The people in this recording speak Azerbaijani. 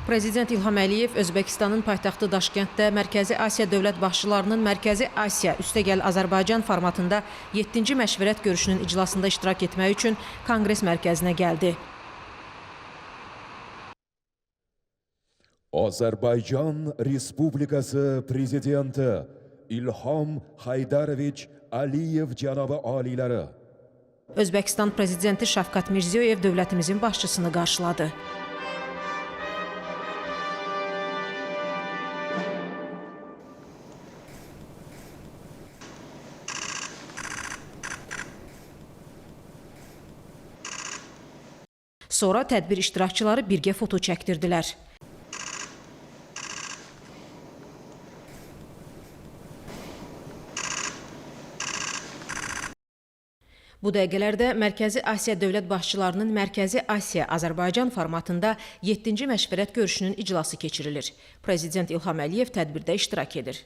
Prezident İlham Əliyev Özbəkistanın paytaxtı Daşkənddə Mərkəzi Asiya dövlət başçılarının Mərkəzi Asiya üstəgəl Azərbaycan formatında 7-ci məşvərət görüşünün iclasında iştirak etmək üçün Konqres mərkəzinə gəldi. Ozarbayjon Respublikasi Prezidenti İlhom Haydarovich Aliyev janobi oliylari. Özbəkistan prezidenti Şavkat Mirziyoyev dövlətimizin başçısını qarşıladı. Sonra tədbir iştirakçıları birgə foto çəkdirdilər. Bu dəqiqələrdə Mərkəzi Asiya dövlət başçılarının Mərkəzi Asiya Azərbaycan formatında 7-ci məşvərət görüşünün iclası keçirilir. Prezident İlham Əliyev tədbirdə iştirak edir.